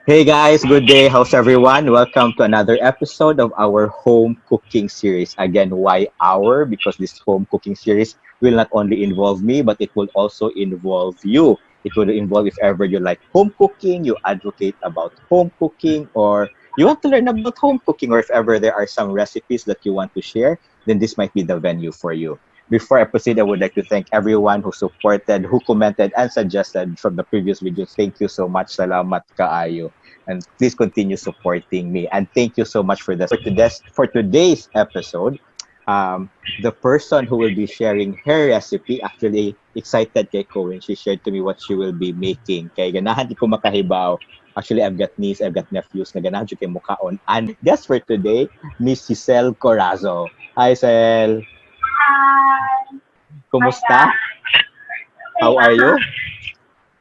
Hey guys, good day. How's everyone? Welcome to another episode of our home cooking series. Again, why our? Because this home cooking series will not only involve me, but it will also involve you. It will involve if ever you like home cooking, you advocate about home cooking, or you want to learn about home cooking, or if ever there are some recipes that you want to share, then this might be the venue for you. Before I proceed, I would like to thank everyone who supported, who commented, and suggested from the previous videos. Thank you so much. Salamat kaayo. And please continue supporting me. And thank you so much for this. For today's episode, the person who will be sharing her recipe, actually excited kay ko when she shared to me what she will be making. Kay ganahan ko makahibaw. Actually, I've got niece, I've got nephews na ganahan jud kay mukaon. And guest for today, Miss Giselle Corazo. Hi, Sel. Hi. Kumusta? How are you?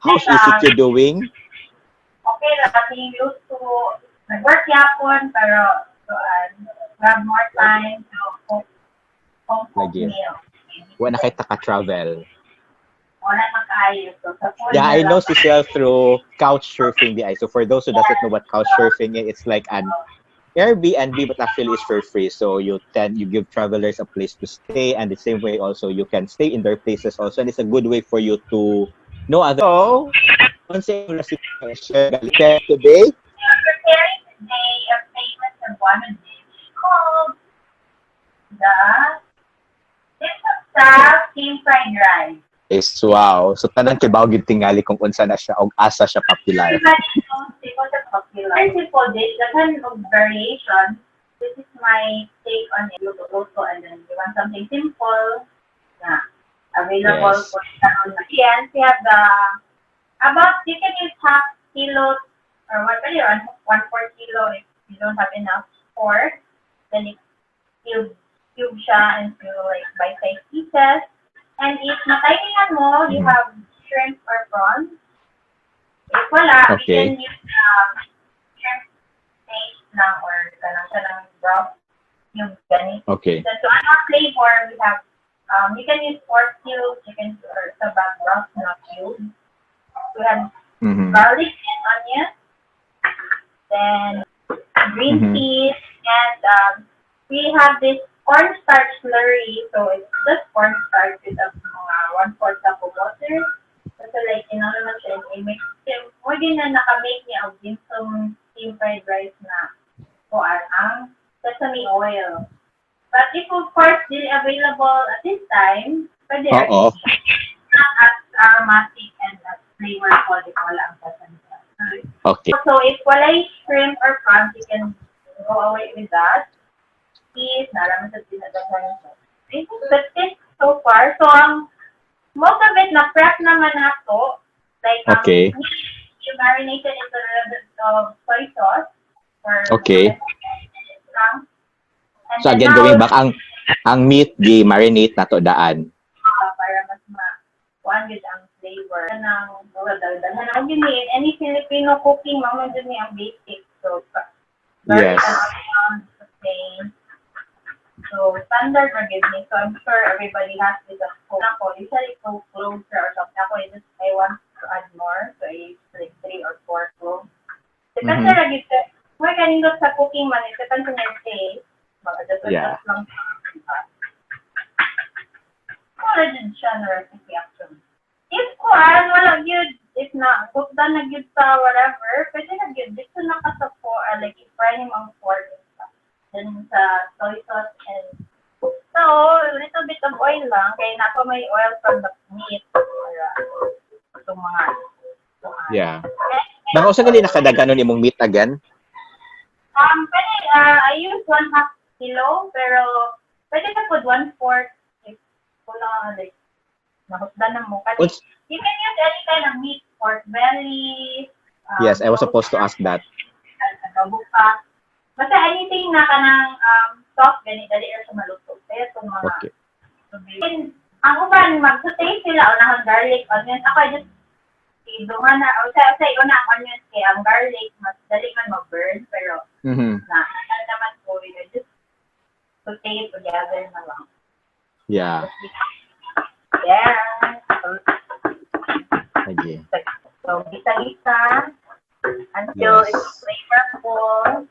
How's is it you doing? Okay lang, used to nag-work yapon, pero so, have more time to cook home cooked Lagi. Meal. Wala na kay ka-travel. Wala na kaayo. So, sa phone Yeah, I na know lang. Cecile through couch surfing the So for those who doesn't know what couch surfing is, it's like an Airbnb, but actually it's for free. So you give travelers a place to stay, and the same way also you can stay in their places also, and it's a good way for you to know other. So, unsay recipe share today? We are preparing today a famous Cebuano dish called the Dimsum style steam fried rice. Is wow. So tanan kibaw gid tingali kung unsa na siya og asa siya popular. Everybody knows it was a popular. Very simple dish, daghan og variation. This is my take on it. Luto-luto and then you want something simple na available for karon. Yes, we have the about, you can use half kilo or what, pwede ron, 1/4 kilo if you don't have enough pork. Then you cube, cube siya into like bite-sized pieces. And if matayingan mo, you have shrimp or prawns. If wala, we can use shrimp paste lang or kanang siya ng broth cube gani. So to add more flavor, we have, you can use pork cube, chicken or sa bag broth na cube. We have garlic and onion, then green peas, and we have this cornstarch slurry. So it's just cornstarch with a mga 1/4 cup of water. So like, you know naman siya, i-mix. Mo din na nakamake niya og dim sum steam fried rice na kuan ang sesame oil. But if, of course, dili available at this time, pwede Oo. Not as aromatic and as flavorful if wala ang sesame oil. So if walay shrimp or prawns, you can go away with that. Cheese, naraman sa dinadaghan. I think that's it so far. So ang most of it na prep naman nato. Like you marinated it with a little bit of soy sauce for lang. And So then again, now, going back, ang meat gi marinate na to daan. Para mas ma kuan gud ang flavor ng mga dagdagan. Ang yun eh, any Filipino cooking, mao jud ni ang basic. So, garlic and onion, okay. So, standard ra gyud ni. So, I'm sure everybody has this at home. Ako, usually two cloves or something. Ako, I just, I want to add more. So, I use like three or four cloves. Depende ra gyud sa, more kanindot sa cooking man, it depends on your taste. Mag-adjust lang. Diba? Wala din siya na recipe actually. If kuan, wala gyud, if na, cook done na gyud sa whatever, pwede na gyud. Dito na ka sa pork, like i-fry nimo ang pork. Then sa soy sauce and so, a little bit of oil lang. Kaya na may oil from the meat. Or, itong mga kuan. Nang usa gali nakadaganon imong meat again? Pwede, I use 1/2 kilo, pero pwede na pud 1/4 if kulang, like, nahutdan na mo. Kasi you can use any kind of meat, pork belly, Yes, I was supposed to ask that. Adobo pa. Basta anything na kanang soft, gani, dali ra siya maluto. Kaya itong mga And, ang uban, mag-saute sila, unahon garlic, onions. Ako, I just, idungan na, o sa una ang onions kay ang garlic, mas dali man mag-burn, pero na, ano naman po, I just saute it together na lang. Yeah. So, Okay. so gisa-gisa. And Until it's flavorful.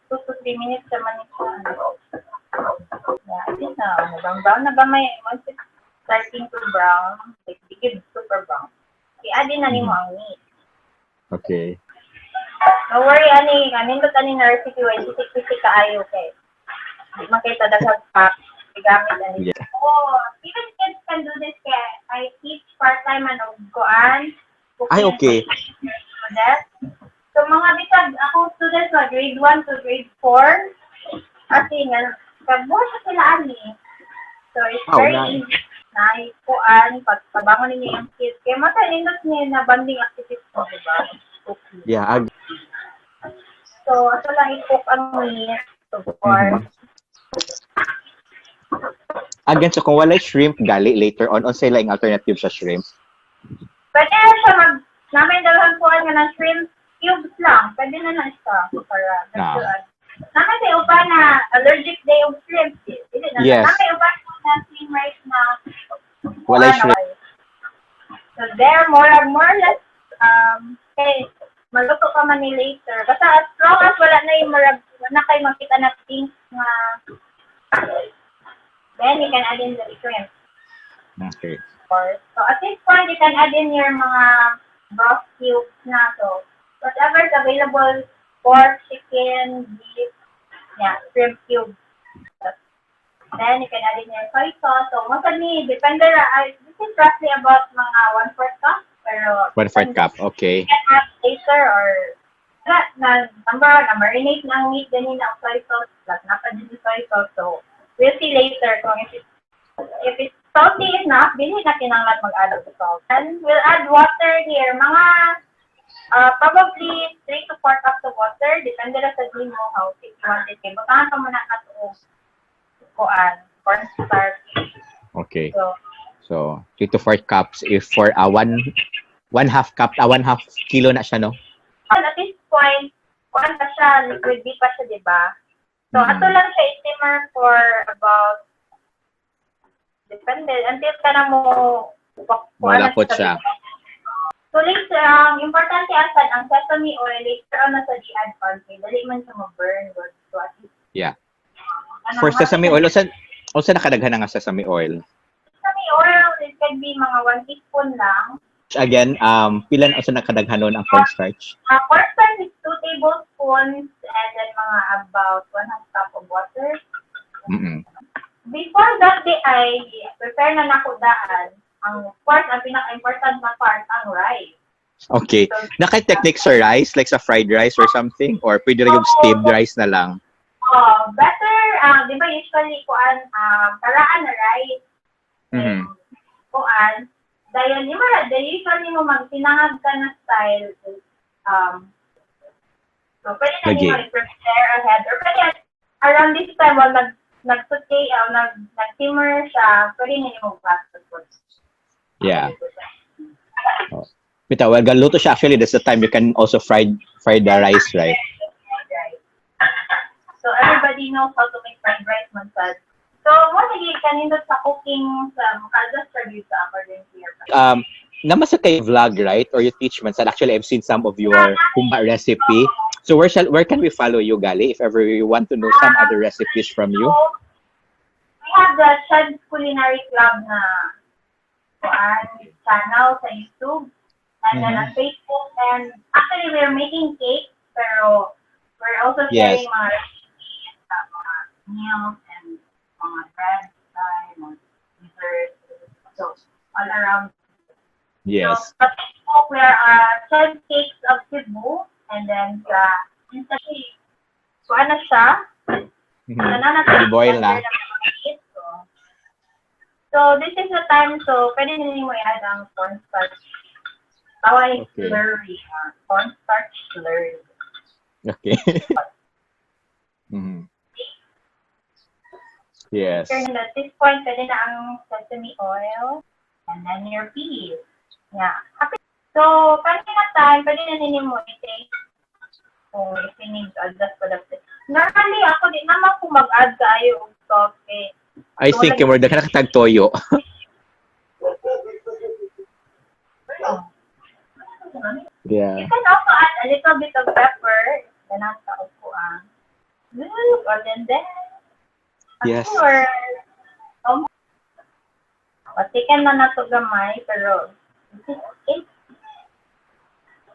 2 to 3 minutes naman siya. Yeah, I think na, ano, brown brown na ba may, once it's starting to brown, like, di super brown. I-add din na nimo ang meat. No worry, ani, kanindot ani na recipe, way pisik-pisik kaayo kay di man kay tadaghag pa gamit ani. Oh, even kids can do this kay I teach part-time ano kuan. Ay, okay. Students. So mga bisag akong students sa grade 1 to grade 4 kasi nga kabuhat na sila ani. So it's very easy na kuan pag pabangon ninyo yung kids. Kaya masa nindot niya na bonding activities mo, di ba? Cooking. Yeah. So, ato lang i-cook ang meat. So, for Again, so kung walay shrimp gali later on, unsay laing alternative sa shrimp? Pwede na siya mag, namin dalhan po nga ng shrimp cubes lang. Pwede na na siya para namin sa uban na allergic day of shrimp. Dili na. Namin uban na steam rice na Walay kuan, shrimp. walay. So there, more or less, kay maluto pa man ni later. Basta as long as wala na yung murag, wala na kayo makita na pink nga, then you can add in the shrimp. Course. So at this point, you can add in your mga broth cubes na. So whatever is available, pork, chicken, beef, yeah, shrimp cubes. Then you can add in your soy sauce. So most of me, depende ra, this is roughly about mga 1/4 cup. Pero 1/4 cup. Okay. you can add later or na number one, na marinate na ang meat ganina ang soy sauce plus napa din yung soy sauce. So we'll see later kung if it's salty enough, dili na kinahanglan mag-add of salt. And we'll add water here, mga probably 3 to 4 cups of water, depende ra sa nimo how thick you want it. Kay butangan ka muna na og kuan, cornstarch. So So, 3 to 4 cups if for a one half cup, 1/2 kilo na siya, no? And at this point, kuan pa siya, liquid di pa siya, di ba? So, ato lang siya i-simmer for about, depende, until ka na mo, kuan na Malapot siya. So, later, ang importante asan, ang sesame oil, later on na sa di-add on, kay dali man siya ma-burn. Good. So, at least, ano, For sesame oil, unsa nakadaghan nga sesame oil? Sesame oil, it can be mga 1 teaspoon lang. Again, pila na unsa nakadaghanon ang cornstarch? Cornstarch is 2 tablespoons and then mga about 1/2 cup of water. Before that day ay prepare na nako daan ang part, ang pinaka-important na part, ang rice. Okay. So, Naka-technique sa rice, like sa fried rice or something? Or pwede rin yung steamed rice na lang? Oh, better, di ba usually kuan, karaan na rice. Kuan, dayon ni mo, the usually mo magtinangag ka na style is, so pwede na Lagi. Nimo i-prepare ahead or pwede around this time while nag-saute, nag-simmer siya, pwede na nimo back. Yeah. Bitaw, well, galuto siya actually, that's the time you can also fry the rice, right? Right. So everybody knows how to make fried rice man sad. So mo lagi kanindot sa cooking sa maka-adjust for you sa according to your Naman sa kay vlog, right? Or you teach man sad. Actually, I've seen some of your humba recipe. So where can we follow you, Gali, if ever you want to know some other recipes from you? So, we have the Chad's Culinary Club na kuan channel sa YouTube and then on Facebook, and actually we're making cakes pero we're also sharing mga recipes, mga meals and mga bread style, mga desserts. So all around. So, sa Facebook, we are Chad's Cakes of Cebu, and then sa Instagram, so ano siya? Ano na I-boil na. So, this is the time, so pwede na mo i-add ang cornstarch. Tawag slurry. Cornstarch slurry. Okay. Yes. And at this point, pwede na ang sesame oil and then your peas. Yeah. Happy. So, pwede na time, pwede na ninyo mo i-taste kung if you need to adjust for the Normally, ako di naman kung mag-add kaayo og salt eh. I think yung more daghan ka toyo. You can also add a little bit of pepper. Ganang sa upuan. Look, and then, of course, patikan na nato gamay, pero this is it.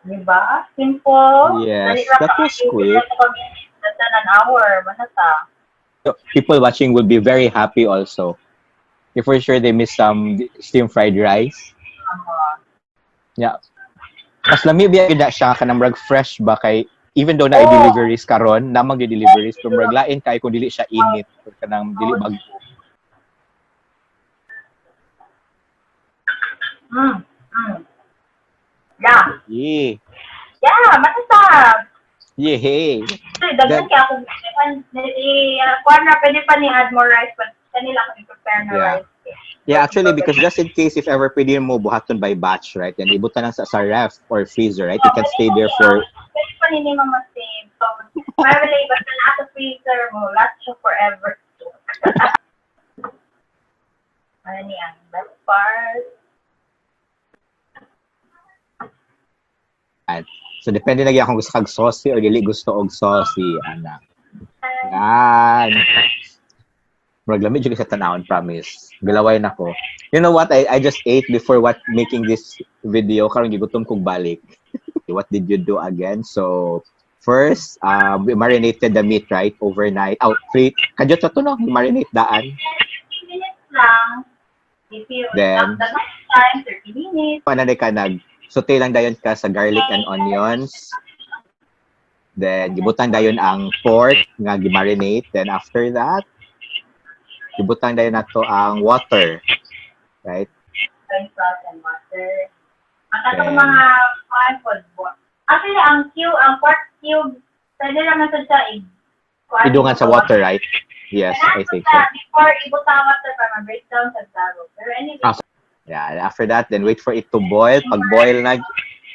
Diba? Simple. Yes, Dali ra that was kaayo. Quick. Pila ka minutes, less than an hour. Basta. So, people watching will be very happy also. If for sure they miss some steam fried rice. Yeah. Mas lami biya gyud na siya kanang murag fresh ba kay even though na deliveries karon, na mag deliveries, pero murag lain kay kung dili siya init or kanang dili bag. Yeah. Yeah. Yeah, masasarap. Yeah. So, daghan kay ako kuan na pwede pa ni add more rice, but kanila kami prepare na rice. Yeah, actually, because just in case if ever pwede mo buhaton by batch, right? Then ibutan lang sa ref or freezer, right? It can stay there for Pwede pa ni mo ma-save. So, family, basta naa sa freezer mo, last siya forever. Ano niya, ang best part? So depende na gyud kung gusto kag saucy or dili gusto og saucy, ana. Yan. Murag lami jud sa tanawon, promise. Gilaway na ko. You know what? I just ate before what making this video, karon gigutom kog balik. What did you do again? So first, we marinated the meat, right? Overnight. Oh, three kadyo to no, marinate daan. 15 minutes lang. If you Then, the next time, 30 minutes. Paano ka nag saute lang dayon ka sa garlic and onions. Then gibutang dayon ang pork nga gimarinate. Then after that, gibutang dayon nato ang water. Right? Soy sauce and water. Ang katong mga kuan pod. Actually, ang pork cube, pwede naman sa siya kuan, Idungan sa water, right? Yes, I think so. Before ibutang water para ma-breakdown sa taro. Pero anyway, Ah, yeah, after that, then wait for it to boil. Pag boil na,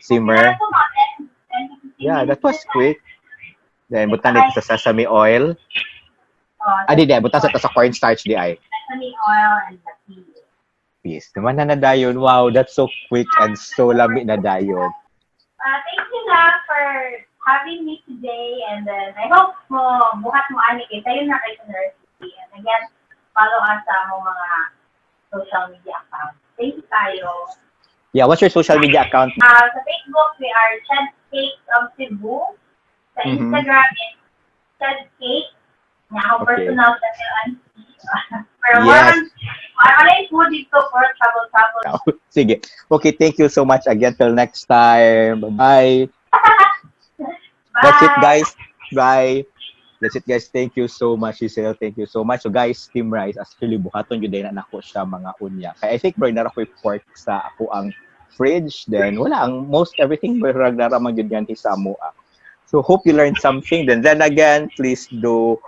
simmer. Pero ito, mga 10 to 15 Yeah, that was minutes na. Quick. Then butang dito sa sesame oil. Oh, Ah, di, butang sa cornstarch di ay. Sesame oil and the tea. Peace. Naman na dayon. Wow, that's so quick and so lami na dayon. Thank you lang for having me today, and then I hope mo buhat mo ani kay sayo na kay sa recipe. And again, follow us sa among mga social media accounts. Thank you tayo. Yeah, what's your social media account? Sa Facebook, we are Chad Cakes of Cebu. Sa Instagram is Chad Cake. Nga ako personal sa Auntie. Pero more on, wala yung food dito for travel travel. Sige. Okay, thank you so much again. Till next time. Bye. Bye. That's it, guys. Bye. That's it, guys. Thank you so much, Giselle. Thank you so much. So, guys, steam rice. Actually, buhaton yun din na nako siya mga unya. Kaya I think, bro, nara ko'y pork sa ako ang fridge. Then, wala. Ang most everything, bro, nara man yun yan sa amoa. So, hope you learned something. Then again, please do,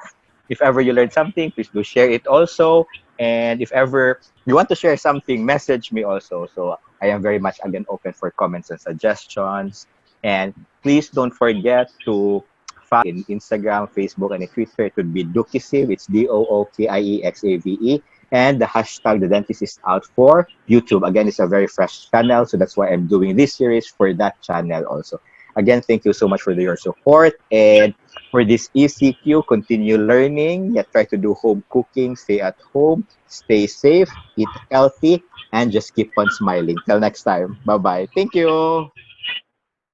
if ever you learned something, please do share it also. And if ever you want to share something, message me also. So, I am very much, again, open for comments and suggestions. And please don't forget to follow in Instagram, Facebook, and in Twitter. It would be Dookiesave. It's Dookiexave. And the hashtag The Dentist Is Out for YouTube. Again, it's a very fresh channel, so that's why I'm doing this series for that channel also. Again, thank you so much for your support. And for this ECQ, continue learning. Yeah, try to do home cooking, stay at home, stay safe, eat healthy, and just keep on smiling. Till next time. Bye-bye. Thank you.